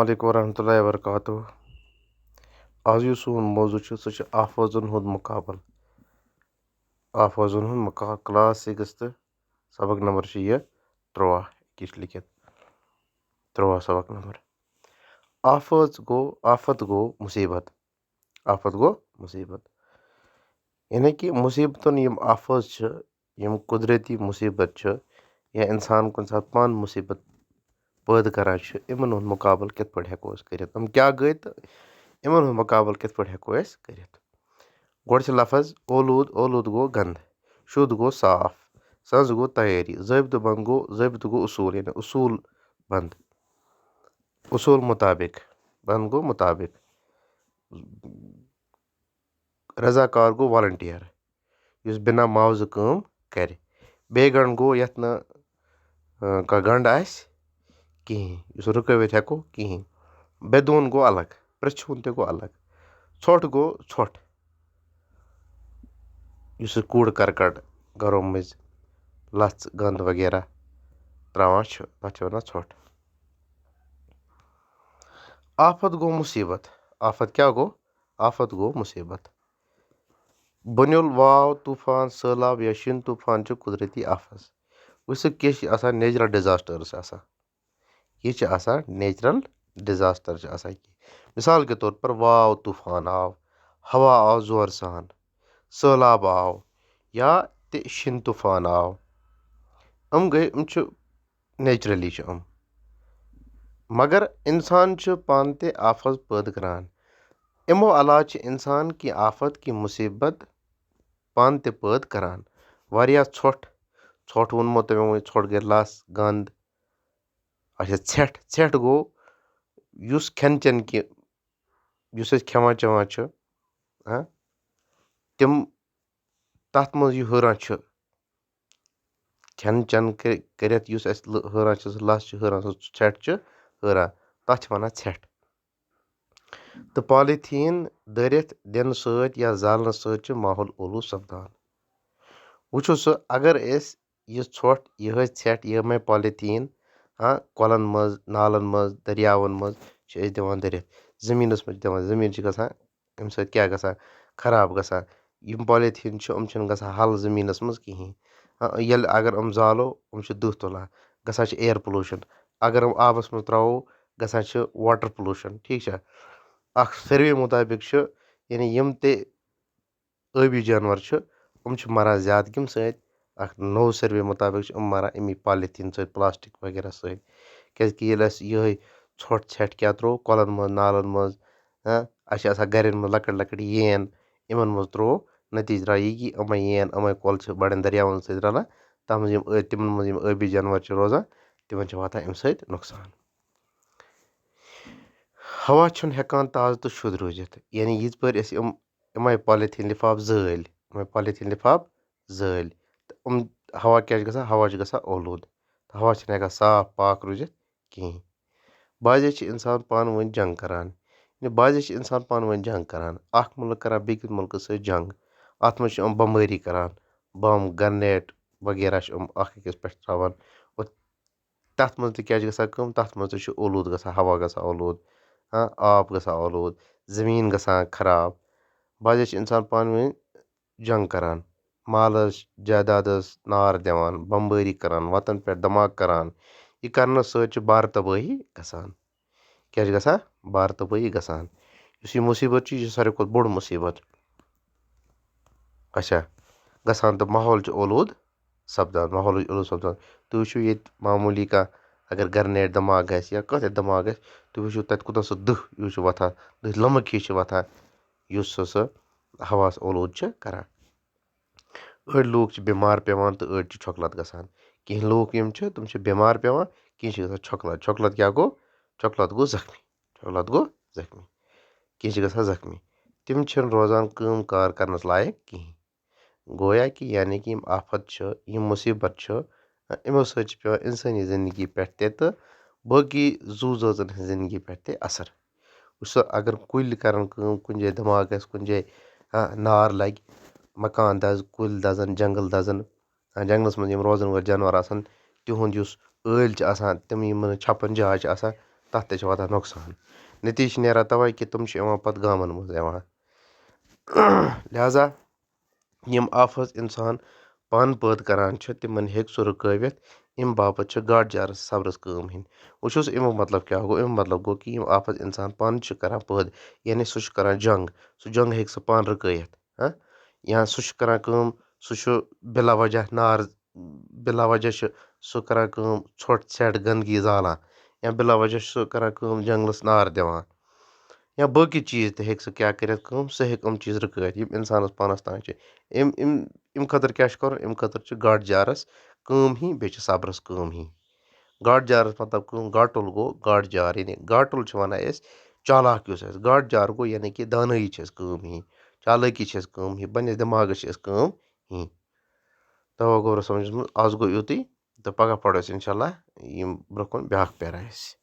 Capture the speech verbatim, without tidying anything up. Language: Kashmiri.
علیکم ورحمۃ اللہ وبرکاتہ۔ آز یُس سون موضوع چھُ، سُہ چھُ آفٲژن ہُنٛد مُقابلہٕ۔ آفٲژن ہُنٛد مُقابلہٕ، کلاس سِکِس تہٕ سبق نمبر چھُ یہِ تُرٛواہ، یہِ چھُ لیکھِتھ تُرٛواہ سبق نمبر۔ آفٲژ گوٚو، آفت گوٚو مُصیٖبت۔ آفت گوٚو مُصیٖبت۔ یعنی کہِ مُصیٖبتَن یِم آفٲژ چھِ، یِم قۄدرٔتی مُصیٖبت چھِ، یا اِنسان کُنہِ ساتہٕ پانہٕ مُصیٖبت پٲدٕ کران چھِ، یِمن ہُنٛد مُقابلہٕ کِتھ پٲٹھۍ ہٮ۪کو أسۍ کٔرِتھ؟ یِم کیٛاہ گٔے تہٕ یِمن ہُنٛد مُقابلہٕ کِتھ پٲٹھۍ ہٮ۪کو أسۍ کٔرِتھ؟ گۄڈٕ چھِ لفظ اولوٗد، اولوٗد گوٚو گنٛدٕ، شُد گوٚو صاف، سٕنٛز گوٚو تیٲری، ضٲبطہٕ بنٛد گوٚو، ضٲبطہٕ گوٚو اصوٗل، یعنی اصوٗل بنٛد، اصوٗل مُطابق، بنٛد گوٚو مُطابق۔ رضاکار گوٚو volunteer، یُس بِنا معاوضہٕ کٲم کَرِ۔ بے گنٛڈ گوٚو یَتھ نہٕ، آ، کانٛہہ گنٛڈ آسہِ کِہیٖنۍ، یُس رُکٲوِتھ ہٮ۪کو کِہیٖنۍ۔ بے دون گوٚو الگ، پرٛژھوُن تہِ گوٚو الگ۔ ژھۄٹھ گوٚو ژھۄٹھ، یُس أسۍ کوٗڑٕ کرکٹ گرو مٔنٛزۍ لژھ گنٛد وغیرہ ترٛاوان چھِ، تَتھ چھِ وَنان ژھۄٹھ۔ آفت گوٚو مُصیٖبت۔ آفت کیٛاہ گوٚو؟ آفت گوٚو مُصیٖبت۔ بُنیُل، واو، طوٗفان، سٔہلاب یا شِن طوٗفان چھِ قۄدرٔتی آفژ۔ وٕچھ سا، کیٛاہ چھِ آسان، natural disasters آسان۔ یہِ چھِ آسان natural disaster چھِ آسان کینٛہہ۔ مثال کے طور پر، واو طوٗفان آو، ہوا آو زورٕ سان، سٔہلاب آو، یا تہِ شِن طوٗفان آو۔ یِم گٔے، یِم چھِ naturally چھِ یِم۔ مگر اِنسان چھُ پانہٕ تہِ آفژ پٲدٕ کران۔ یِمو علاوٕ چھِ اِنسان کینٛہہ آفت، کینٛہہ مُصیٖبت پانہٕ تہِ پٲدٕ کران۔ واریاہ ژھۄٹھ، ژھۄٹھ ووٚنمو تۄہہِ مےٚ وۄنۍ، ژھۄٹھ گٔے لَژھ، گنٛد۔ اچھا، ژھٮ۪ٹھ، ژھٮ۪ٹھ گوٚو یُس کھٮ۪ن چٮ۪ن کہِ، یُس أسۍ کھٮ۪وان چٮ۪وان چھِ، ہاں، تِم، تَتھ منٛز یہِ ہُران چھُ، کھٮ۪ن چٮ۪ن کٔرِ-، کٔرِتھ یُس اَسہِ لٔ-، ہُران چھِ، سُہ لَژھ چھِ ہُران، سُہ ژھٮ۪ٹھ چھِ ہُران، تَتھ چھِ وَنان ژھٮ۪ٹھ۔ تہٕ پالیٖتھیٖن دٔرِتھ دِنہٕ سۭتۍ یا زالنہٕ سۭتۍ چھُ ماحول اولوٗد سپدان۔ وٕچھِو سا، اگر أسۍ یہِ ژھۄٹھ، یِہوٚے ژھٮ۪ٹھ، یِمَے پالیٖتھیٖن، ہاں، کۄلَن منٛز، نالَن منٛز، دٔریاوَن منٛز چھِ أسۍ دِوان دٔرِتھ، زٔمیٖنَس منٛز چھِ دِوان، زٔمیٖن چھِ گژھان اَمہِ سۭتۍ کیٛاہ گژھان؟ خراب گژھان۔ یِم پالیٖتھیٖن چھِ، یِم چھِنہٕ گژھان حل زٔمیٖنَس منٛز کِہیٖنۍ۔ ہاں، ییٚلہِ اگر یِم زالو، یِم چھِ دٕہ تُلان، گژھان چھِ air pollution۔ اگر یِم آبَس منٛز ترٛاوو، گژھان چھِ water pollution۔ ٹھیٖک چھا؟ اَکھ survey مُطابِق چھِ، یعنی یِم تہِ ٲبی جانوَر چھِ، یِم چھِ مَران زیادٕ کَمہِ سۭتۍ؟ اَکھ نوٚو survey مُطابِق چھِ یِم مَران اَمی پالیٖتھیٖن سۭتۍ، پلاسٹک وغیرہ سۭتۍ۔ کیٛازِکہِ ییٚلہِ اَسہِ یِہوٚے ژھۄٹھ ژھٮ۪ٹھ کیٛاہ ترٛوو کۄلَن منٛز، نالَن منٛز، ہاں، اَسہِ چھِ آسان گَرٮ۪ن منٛز لۄکٕٹۍ لۄکٕٹۍ یین، یِمَن منٛز ترٛوو، نٔتیٖجہٕ درٛاو یہِ کہِ یِمَے یین، یِمَے کۄلہٕ چھِ بَڑٮ۪ن دٔریاوَن سۭتۍ رَلان، تَتھ منٛز یِم ٲ-، تِمَن منٛز یِم ٲبی جانوَر چھِ روزان، تِمَن چھِ واتان اَمہِ سۭتۍ نۄقصان۔ ہوا چھُنہٕ ہٮ۪کان تازٕ تہٕ شُد روٗزِتھ، یعنی یِتھ پٲٹھۍ أسۍ یِم، یِمَے پالیٖتھیٖن لِفاف زٲلۍ، یِمَے پالیٖتھیٖن لِفاف زٲلۍ، تہٕ یِم ہوا کیٛاہ چھِ گژھان؟ ہوا چھِ گژھان اولوٗد، تہٕ ہوا چھِنہٕ ہٮ۪کان صاف پاک روٗزِتھ کِہیٖنۍ۔ بعضے چھِ اِنسان پانہٕ ؤنۍ جنٛگ کَران، یعنی بعضے چھِ اِنسان پانہٕ ؤنۍ جنٛگ کَران، اَکھ مُلک کَران بیٚکِس مُلکَس سۭتۍ جنٛگ، اَتھ منٛز چھِ یِم بمبٲری کَران، بم، گرنیٹ وغیرہ چھِ یِم اَکھ أکِس پٮ۪ٹھ ترٛاوان۔ اور تَتھ منٛز تہِ کیٛاہ چھِ گژھان کٲم؟ تَتھ منٛز تہِ چھُ اولوٗد گژھان، ہوا گژھان اولوٗد، ہاں، آب گژھان اولوٗد، زٔمیٖن گژھان خراب۔ بعضے چھِ اِنسان پانہٕ ؤنۍ جنٛگ کَران، مالَس، جائیدادَس نار دِوان، بمبٲری کَران، وَتَن پٮ۪ٹھ دھماکہٕ کَران۔ یہِ کَرنہٕ سۭتۍ چھِ بار تبٲہی گژھان۔ کیٛاہ چھِ گژھان؟ بار تبٲہی گژھان۔ یُس یہِ مُصیٖبت چھِ، یہِ چھِ ساروی کھۄتہٕ بوٚڑ مُصیٖبت۔ اچھا، گژھان تہٕ ماحول چھُ اولوٗد سپدان، ماحولٕچ اولوٗد سپدان۔ تُہۍ وٕچھِو ییٚتہِ معموٗلی کانٛہہ اگر گرنیٹ دھماکہٕ گژھِ یا کانٛہہ تہِ دھماکہٕ گژھِ، تُہۍ وٕچھِو تَتہِ کوٗتاہ سُہ دٕہ ہیوٗ چھُ وۄتھان، دٕہ لَمک ہِش چھِ وۄتھان، یُس سُہ، سُہ ہواس اولوٗد چھِ کَران۔ أڑۍ لوٗکھ چھِ بٮ۪مار پٮ۪وان تہٕ أڑۍ چھِ چھۄکہٕ لَت گژھان۔ کینٛہہ لوٗکھ یِم چھِ، تِم چھِ بٮ۪مار پٮ۪وان، کینٛہہ چھِ گژھان چھۄکہٕ لَت۔ چھۄکہٕ لَت کیٛاہ گوٚو؟ چھۄکہٕ لَت گوٚو زخمی۔ چھۄکہٕ لَت گوٚو زخمی۔ کینٛہہ چھِ گژھان زخمی۔ تِم چھِنہٕ روزان کٲم کار کَرنَس لایق کِہیٖنۍ۔ گویا کہِ، یعنی کہِ یِم آفت چھِ، یِم مُصیٖبت چھِ، یِمو سۭتۍ چھِ پٮ۪وان اِنسٲنی زِندگی پٮ۪ٹھ تہِ تہٕ باقٕے زُو زٲژَن ہٕنٛز زِندگی پٮ۪ٹھ تہِ اَثر۔ وٕچھ سا، اگر کُلۍ کَرَن کٲم، کُنہِ جایہِ دھماکہٕ گژھِ، کُنہِ جایہِ، آ، نار لَگہِ، مکان دَزِ، کُلۍ دَزَن، جنٛگل دَزَن، آ، جنٛگلَس منٛز یِم روزَن وٲلۍ جانوَر آسَن، تِہُنٛد یُس ٲلۍ چھِ آسان، تِم یِمَن چھَپَن جاے چھِ آسان، تَتھ تہِ چھِ واتان نۄقصان۔ نٔتیٖجہٕ چھِ نیران تَوَے کہِ تِم چھِ یِوان پَتہٕ گامَن منٛز یِوان۔ لہذا یِم آفژٕ اِنسان پانہٕ پٲدٕ کَران چھِ، تِمَن ہیٚکہِ سُہ رُکٲوِتھ۔ اَمہِ باپَتھ چھِ گاڈٕ جارَس صبرَس کٲم ہیٚنۍ۔ وٕچھ حظ، اَمیُک مطلب کیٛاہ گوٚو؟ اَمیُک مطلب گوٚو کہِ یِم آفژٕ اِنسان پانہٕ چھِ کَران پٲدٕ، یعنی سُہ چھُ کَران جنٛگ۔ سُہ جنٛگ ہیٚکہِ سُہ پانہٕ رُکٲیِتھ، ہاں؟ یا سُہ چھُ کَران کٲم، سُہ چھُ بِلا وجہ نار، بِلا وجہ چھُ سُہ کَران کٲم، ژھۄٹھ ژھٮ۪ٹھ گنٛدگی زالان، یا بِلا وجہ چھُ سُہ کَران کٲم، جنٛگلَس نار دِوان۔ یا باقٕے چیٖز تہِ ہیٚکہِ سُہ کیٛاہ کٔرِتھ کٲم، سُہ ہیٚکہِ یِم چیٖز رُکٲوِتھ، یِم اِنسانَس پانَس تام چھِ۔ اَمہِ، اَمہِ، اَمہِ خٲطرٕ کیٛاہ چھُ کَرُن؟ اَمہِ خٲطرٕ چھُ گاڈٕ جارَس کٲم ہی، بیٚیہِ چھِ صبرَس کٲم ہی۔ گاڈٕ جارَس مطلب کٲم، گاٹُل گوٚو گاڈٕ جار، یعنی گاٹُل چھِ وَنان أسۍ چالاک یُس آسہِ۔ گاڈٕ جار گوٚو یعنی کہِ دانٲیی چھِ اَسہِ کٲم ہی، چالٲکی چھِ اَسہِ کٲم ہی، پنٛنِس دٮ۪ماغَس چھِ اَسہِ کٲم ہی۔ تَوَے گوٚو سَمجھَس منٛز، آز گوٚو یُتُے، تہٕ پَگاہ پَرو أسۍ اِنشاء اللہ یِم برٛونٛہہ کُن بیٛاکھ پیرا اَسہِ۔